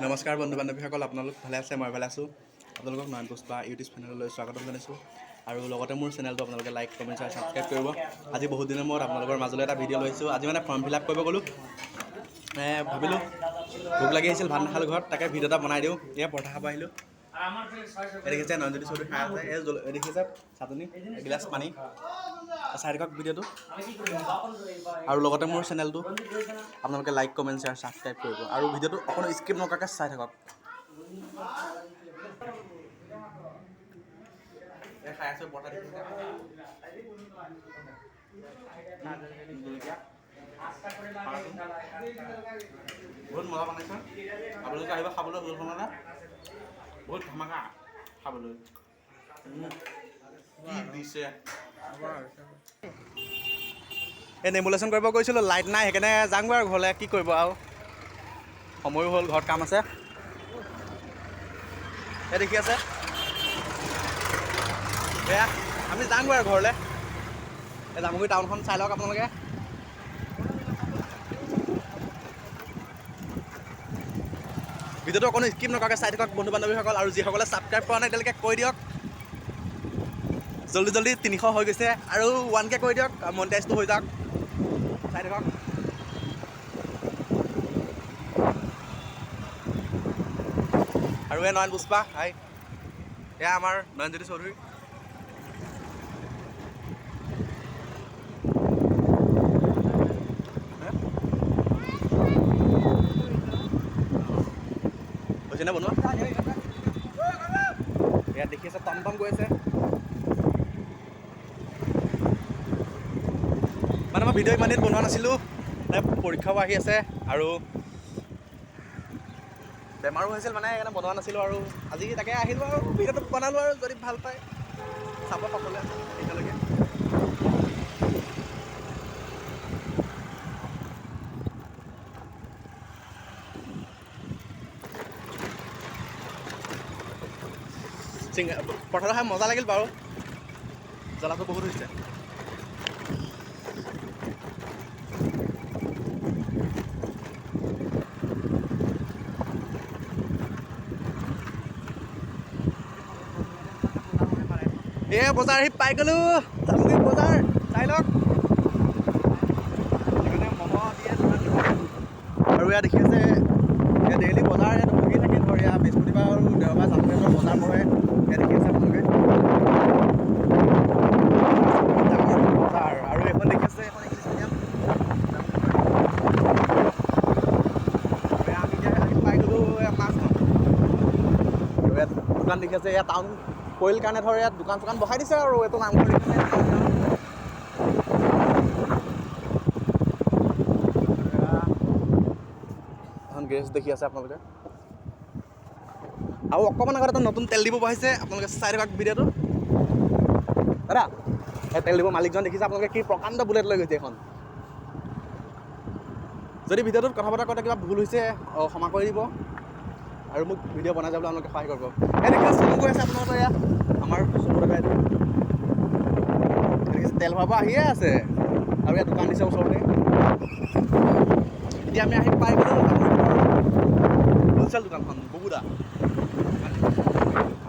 নমস্কাৰ বন্ধু বান্ধৱীসকল, আপোনালোক ভালে আছে? মই ভালে আছোঁ। আপোনালোকক নয়ন পুষ্পা ইউটিউব চেনেললৈ স্বাগতম জনাইছোঁ আৰু লগতে মোৰ চেনেলটো আপোনালোকে লাইক, কমেণ্ট, শ্বেয়াৰ, ছাবস্ক্ৰাইব কৰিব। আজি বহুত দিনৰ মূৰত আপোনালোকৰ মাজলৈ এটা ভিডিঅ' লৈছোঁ। আজি মানে ফৰ্ম ফিল আপ কৰিব গ'লোঁ, ভাবিলোঁ ভোক লাগি আহিছিল, ভাত নাখালোঁ ঘৰত, তাকে ভিডিঅ' এটা বনাই দিওঁ। এয়া পৰঠা খাব আহিলোঁ। এই দেখিছে নয়নজ্যোতি চৌধুৰী খাই আছে। এই দেখিছে চাটনি, এগিলাচ পানী। চাই থাকক ভিডিঅ'টো আৰু লগতে মোৰ চেনেলটো আপোনালোকে লাইক, কমেণ্ট, শ্বেয়াৰ, ছাবস্ক্ৰাইব কৰিব আৰু ভিডিঅ'টো অকণো স্কিপ নকৰাকৈ চাই থাকক। এই খাই আছোঁ পৰঠা, দেখিছে, জলকীয়া, বহুত মজা বনাইছে। আপোনালোকে আহিব খাবলৈ হোটেলখনলৈ, বহুত ধামাকা খাবলৈ। কি দিছে। এই নেমুলেশ্যন কৰিব গৈছিলোঁ, লাইট নাই, সেইকাৰণে যাওঁগৈ আৰু ঘৰলৈ। কি কৰিব আৰু, সময়ো হ'ল, ঘৰত কাম আছে। এই দেখি আছে, এয়া আমি যাওঁগৈ আৰু ঘৰলৈ। এই জামুগুৰি টাউনখন চাই লওক আপোনালোকে। ভিডিঅ'টো অকণো স্কিপ নকৰাকৈ চাই থাকক বন্ধু বান্ধৱীসকল। আৰু যিসকলে ছাবস্ক্ৰাইব কৰা নাই এতিয়ালৈকে কৰি দিয়ক জল্দি জল্দি। 300 হৈ গৈছে, আৰু 1K কৰি দিয়ক, মনিটাইজটো হৈ যাওক। চাই থাকক। আৰু এই নয়ন পুষ্পা, হাই। এয়া আমাৰ নয়নজ্যোতি চৌধুৰী। হৈছেনে বনোৱা? ইয়াত দেখি আছে টমটম গৈ আছে। মানে মই ভিডিঅ' ইমান দিন বনোৱা নাছিলোঁ, মানে পৰীক্ষাও আহি আছে আৰু বেমাৰো হৈছিল, মানে সেইকাৰণে বনোৱা নাছিলোঁ। আৰু আজি তাকে আহিলোঁ আৰু ভিডিঅ'টো বনালোঁ। আৰু যদি ভাল পায় চাব সকলোৱে এতিয়ালৈকে। পৰঠাটো খাই মজা লাগিল বাৰু, জ্বলাটো বহুত হৈছে। এ বজাৰ আহি পাই গ'লো, জামুগুৰি বজাৰ চাই লওক। সেইকাৰণে ম'ম' দিয়ে দোকান দিছে। আৰু ইয়াত দেখি আছে, ইয়াত ডেইলি বজাৰ ইয়াত বহি থাকে। ধৰ ইয়াত বৃহস্পতিবাৰ আৰু দেওবাৰ জামুগুৰিৰ বজাৰ বহে। ইয়াত দেখি আছে আপোনালোকে ডাঙৰ বজাৰ। আৰু এইখন দেখি আছে, এইখন ইংলিছ মিডিয়াম। আমি এতিয়া আহি পাই গ'লো এয়া মাছখন। আৰু ইয়াত দোকান দেখি আছে, ইয়াত টাউন পৰিল কাৰণে ধৰ ইয়াত দোকান চোকান বহাই দিছে। আৰু এইটো নামঘৰ দেখিছে, এখন গেৰেজ দেখি আছে আপোনালোকে। আৰু অকণমান আগত এটা নতুন তেল ডিপু বহাইছে, আপোনালোকে চাই থাকক ভিডিঅ'টো। দাদা, এই তেল ডিপু মালিকজন দেখিছে আপোনালোকে, কি প্ৰকাণ্ড বুলেট লৈ গৈছে এইখন। যদি ভিডিঅ'টোত কথা বতৰা কওঁতে কিবা ভুল হৈছে, ক্ষমা কৰি দিব আৰু মোক ভিডিঅ' বনাই যাবলৈ আপোনালোকে সহায় কৰিব। এই দেখিছে চুমু গৈ আছে আপোনালোকৰ, এয়া আমাৰ চুমু দাদা। এইটো দেখিছে তেল ভৰাব আহিয়ে আছে আৰু ইয়াত দোকান দিছে ওচৰতে। এতিয়া আমি আহি পাই গ'লোঁ হোলচেল দোকানখন বুবুদা।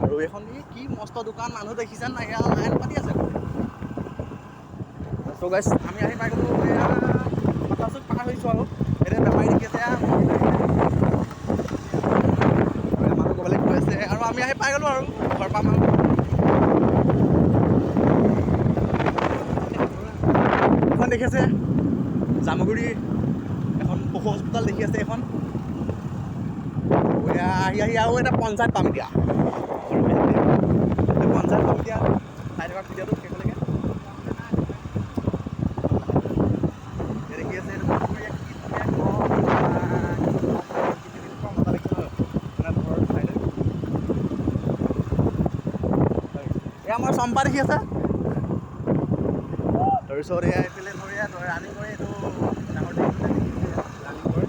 আৰু এইখন এই কি মস্ত দোকান, মানুহ দেখিছে নাই, এয়া লাইন পাতি আছে। চ' গাইছ, আমি আহি পাই গ'লোঁ, এয়া মাথাচুক পাৰ হৈছোঁ। আৰু এতিয়া বেপাৰী দেখি আছে, এয়া মানুহ ক'ৰবালৈ গৈ আছে। আৰু আমি আহি পাই গ'লোঁ আৰু ঘৰ পাম। আৰু এখন দেখি আছে জামুগুৰি এখন পশু হস্পিটেল দেখি আছে এইখন। এয়া আহি আহি আৰু এটা পঞ্চায়ত পাম এতিয়া, পঞ্চায়ত পাম এতিয়া। চাই থকা ভিডিঅ'টো শেষলৈকে। এই দেখি আছে এইটো পুখুৰী, কি ধুনীয়া ঘৰ, কেনেকুৱা মজা লাগিছে নহয় মানে ঘৰ চাই লৈ। এয়া আমাৰ চম্পা দেখি আছে। তাৰপিছত এয়া এইফালে ধৰ ইয়াত ৰানিং কৰে, এইটো ডাঙৰ ৰানিং কৰে।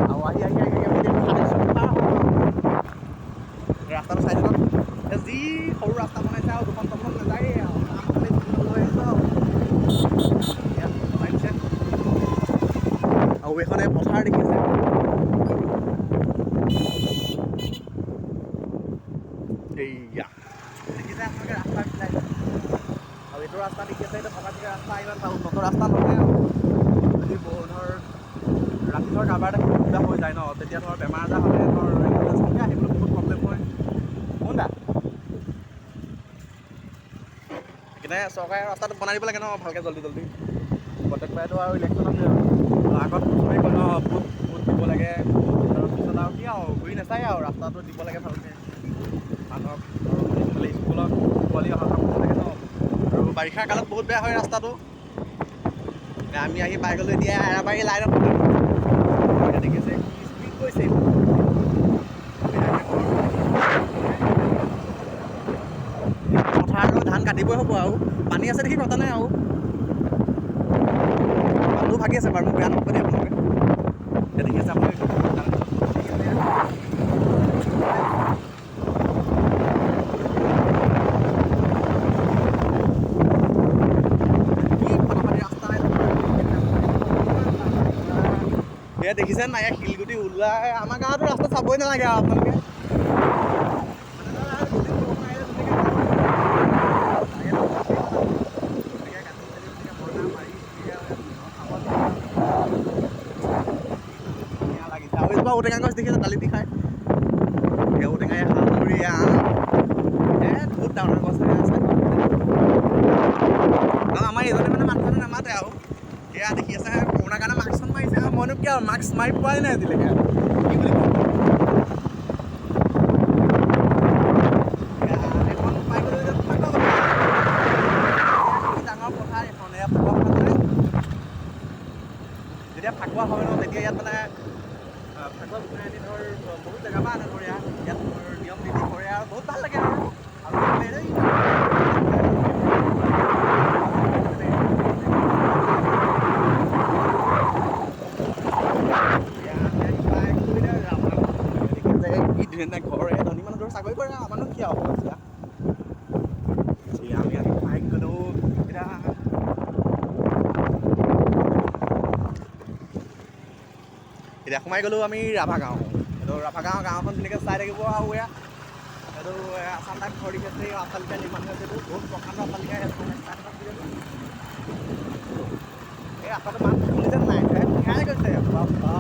আৰু আহি আহি আহি আমি এতিয়া পাৰ হ'ম। ৰাস্তাটো চাই থাকক, যি সৰু ৰাস্তা বনাইছে আৰু দুখন টমটম নাযায়েই আৰু আমাৰ লৈ আহিছোঁ আৰু। এইখন এই পথাৰ দেখিছে। এইয়া দেখিছে আপোনালোকে ৰাস্তাবিলাক। আৰু এইটো ৰাস্তা দেখি আছে, এইটো ভগা চিগা ৰাস্তা, ইমান ভাল উন্নত ৰাস্তা নহয় আৰু। যদি ধৰ ৰাতি ধৰ কাৰোবাৰ এটা কিবা হৈ যায় ন, তেতিয়া ধৰ বেমাৰ আজাৰ হ'লে ধৰ এম্বুলেঞ্চখনকে আহিবলৈ বহুত প্ৰব্লেম হয়। শুন দা, সেইকাৰণে চৰকাৰে ৰাস্তাটো বনাই দিব লাগে ন ভালকৈ জল্দি জল্দি। প্ৰত্যেকবাৰেতো আৰু ইলেকশ্যন আছে আৰু আগত চবেই কয় ন ভোট ভোট দিব লাগে, আৰু পিছত আৰু কি আৰু ঘূৰি নাচায় আৰু। ৰাস্তাটো দিব লাগে ভালকৈ মানুহক, আৰু এইফালে স্কুলত পোৱালি অহা যোৱা কৰিব লাগে ন। আৰু বাৰিষা কালত বহুত বেয়া হয় ৰাস্তাটো। আমি আহি পাই গ'লোঁ এতিয়া এৰাবাৰী লাইনত। দেখিছে কি স্পীড গৈছে। পথাৰ আৰু ধান কাটিবই হ'ব আৰু, পানী আছে দেখি কথা নাই আৰু। মানুহ ভাগি আছে বাৰু, মোক বেয়া নাপাব দেই আপোনালোকে। এতিয়া দেখি আছে আপোনালোকে কি ফাটাফাটি ৰাস্তা। এয়া দেখিছে নাই, ইয়াত শিলগুটি ওলাই। আমাৰ গাঁৱতো ৰাস্তা চাবই নালাগে আৰু আপোনালোকে। আৰু এজোপা ঔটেঙা গছ দেখিছে, দালি দি খায়। এই ঔটেঙা, হালধি, আম, বহুত ডাঙৰ ডাঙৰ গছ আছে। আৰু আমাৰ এইজনে মানে মানুহজনে নামাতে আৰু। এয়া দেখি আছে, কৰোণাৰ কাৰণে মাস্কখন মাৰিছে। আৰু মইনো কি আৰু মাস্ক মাৰি পোৱাই নাই আজিলৈকে, কি বুলি ক'ম। এখন পাই গ'লো এতিয়া ফাকুৱা পথাৰ। কি ডাঙৰ পথাৰ এখন এয়া ফাকুৱা পথাৰ। যেতিয়া ফাকুৱা হয় ন, তেতিয়া ইয়াত মানে ফাকুৱা গোটাই আনি ধৰ বহুত জেগাৰ পৰা আনে ধৰ। ইয়াত ইয়াত ধৰ নিয়ম নীতি কৰে আৰু বহুত ভাল লাগে। আৰু আৰু এইফালে এই কি ধুনীয়া ঘৰ, এয়া ধনী মানুহ ধৰ চাকৰি কৰে, আমাৰনো কি আৰু এতিয়া। আমি আহি পাই গ'লো এতিয়া। এতিয়া সোমাই গ'লোঁ আমি ৰাভা গাঁও। এইটো ৰাভা গাঁও, গাঁওখন ধুনীয়াকৈ চাই থাকিব। আৰু এয়া এইটো আছাম টাইপ ঘৰ দেখি আছে, এই অট্টালিকা নিৰ্মাণ হৈ আছে। এইটো বহুত প্ৰকাণ্ড অট্টালিকা। এই ৰাস্তাটো মাত শুনিছে নাই, ধুনীয়াই গৈছে বাবা।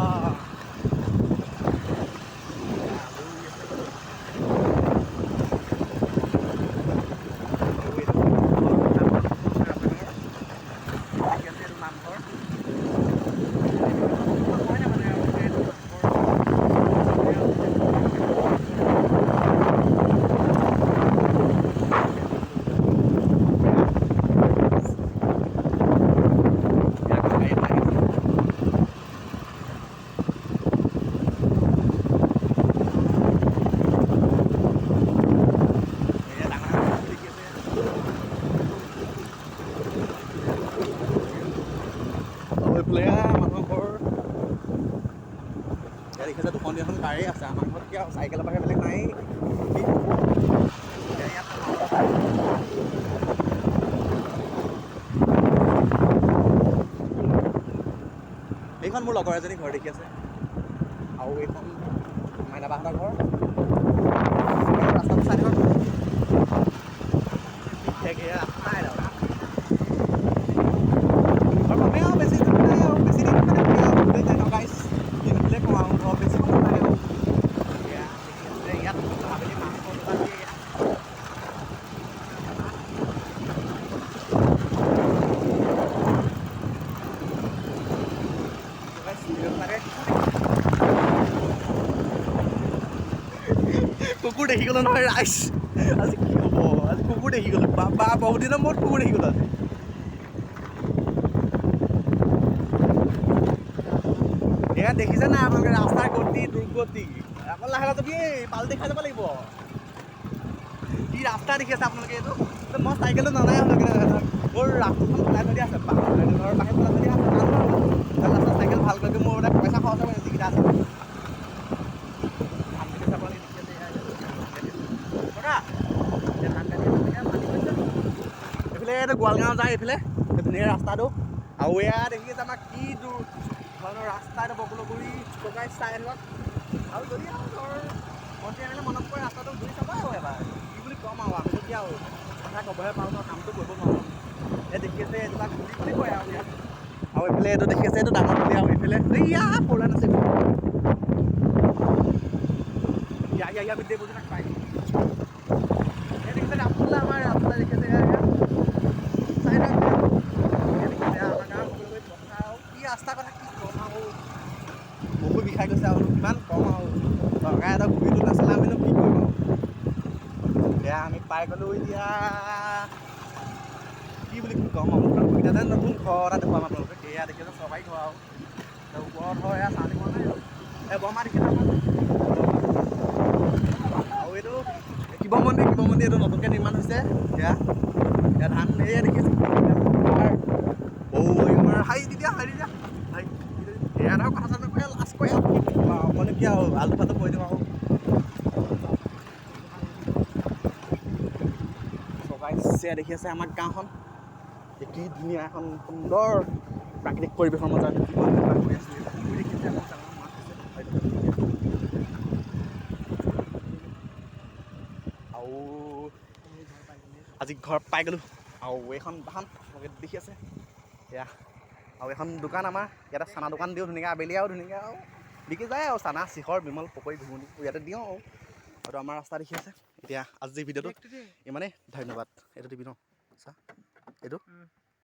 নামঘৰ মানে আৰু এইটো নামঘৰ। আৰু এইফালে মানুহৰ ঘৰ ইয়াত দেখিছে, দুখন তিনিখন গাড়ী আছে। আমাৰ ঘৰত কি আৰু চাইকেলৰ বাহিৰে বেলেগ নাই। ইয়াত এইখন মোৰ লগৰ এজনী ঘৰ দেখি আছে, আৰু এইখন মাইনা বাহঁতৰ ঘৰ। ৰাস্তাটো চাই থাকক, ৰাস্তা আৰু কমেই আৰু বেছি দিন নাই আৰু, বেছি দিন মানে কি আৰু গোটেই যায় ন গাইছ, দিন বুলিয়ে কওঁ আৰু ধৰ বেছি সময় নাই আৰু। এয়া দেখি আছে, ইয়াত আবেলি মাংস দোকান দিয়ে ইয়াত। কুকুৰ দেখি গ'লো নহয় ৰাইজ, আজি কি হ'ব। আজি কুকুৰ দেখি গ'লো বা, বহুত দিনৰ মূৰত কুকুৰ দেখি গ'লো আজি। এয়া দেখিছে নাই আপোনালোকে ৰাস্তাৰ গতি দুৰ্গতি। অকণ লাহে লাহে যাবি, পাল্টি খাই যাব লাগিব। কি ৰাস্তা দেখি আছে আপোনালোকে এইটো। মই চাইকেলটো ননাই আপোনালোকে, মোৰ ৰাস্তাখন খোলাই থৈ দিয়া আছে, ঘৰৰ বাহিৰত খোলাই থৈ দিয়া আছে। ৰাস্তা চাইকেল ভালকৈ মোৰ মানে পইচা খৰচ হয় যিকেইটা আছে। ধান কাটি আছে আপোনালোকে দেখি আছে, ধান কাটি আছে। এইফালে এইটো গোৱালগাঁও যায়, এইফালে ধুনীয়া ৰাস্তাটো। আৰু এয়া দেখি আছে আমাৰ কি দূৰ আৰু ৰাস্তা এইটো বকুলগুৰি পকাই চাই থাকক। আৰু যদি আৰু ধৰ মন্ত্ৰী এম এল এ মনত পৰে, ৰাস্তাটো ঘূৰি চাব আৰু এবাৰ। কি বুলি ক'ম আৰু, আমিতো কি আৰু কথা ক'বহে পাৰোঁ ন, কামটো কৰিব নোৱাৰোঁ। এই দেখি আছে, এজোপা গুলি বুলি কয় আৰু ইয়াত। আৰু এইফালে এইটো দেখি আছে, এইটো ডাঙৰ পুলি। আৰু এইফালে এইয়া ফ'ৰ লাইন আছে। ইয়া ইয়া ইয়া বিদ্যে বুজি নাপায়। এই দেখিছে ৰাসগোল্লা, আমাৰ ৰাসগোল্লা দেখিছে। এয়া এয়া চাই থাকক। এই দেখিছে আমাৰ গাঁৱৰ বকুলগুৰি পথাৰ। আৰু কি ৰাস্তাৰ কথা কি ক'ম আৰু, বহুত বিষাই গৈছে। আৰু কিমান ক'ম আৰু, চৰকাৰে এটা গুৰিটো নাচালে আমিনো কি কৰিম আৰু। এয়া আমি পাই গ'লোঁ। এতিয়া কি বুলি ক'ম আৰু, এতিয়া যেন নতুন ঘৰ এটা দেখুৱাম আপোনালোকে। এয়া দেখিছে চৰকাৰী ঘৰ আৰু ওপৰত হয়। এয়া চাউনি পোৱা নাই। এই বৰমা দেখিছে আমাৰ। আৰু এইটো শিৱ মন্দিৰ, শিৱ মন্দিৰ এইটো নতুনকৈ নিৰ্মাণ হৈছে। এয়া এয়া ধান। এয়া দেখিছে। ঔ আমাৰ হাই দি দিয়া, হাই দি দিয়া, হাই। এয়া ধৰক কথা চথা নকয়, লাজ কৰে আৰু। কি ক'ম আৰু, অকণো কি আৰু, আলু ফালু কৈ দিওঁ আৰু। চকাইছে দেখি আছে আমাৰ গাঁওখন। এই কি ধুনীয়া এখন সুন্দৰ প্ৰাকৃতিক পৰিৱেশৰ মাজত আমি জীৱন নিৰ্বাহ কৰি আছোঁ। এই পুখুৰী দেখিছে, আমাৰ ডাঙৰ মাছ আছে। আৰু আজি ঘৰ পাই গ'লোঁ। আৰু এইখন বাহন আপোনালোকে দেখি আছে এয়া। আৰু এখন দোকান আমাৰ ইয়াতে, চানা দোকান দিওঁ ধুনীয়াকৈ আবেলি। আৰু ধুনীয়াকৈ আৰু বিকি যায় আৰু চানা, চিখৰ, বিমল, পকৰি, ঘুগুনি ইয়াতে দিওঁ। আৰু আমাৰ ৰাস্তা দেখি আছে। এতিয়া আজি ভিডিঅ'টো ইমানেই, ধন্যবাদ। এইটো দিবি ন চা এইটো।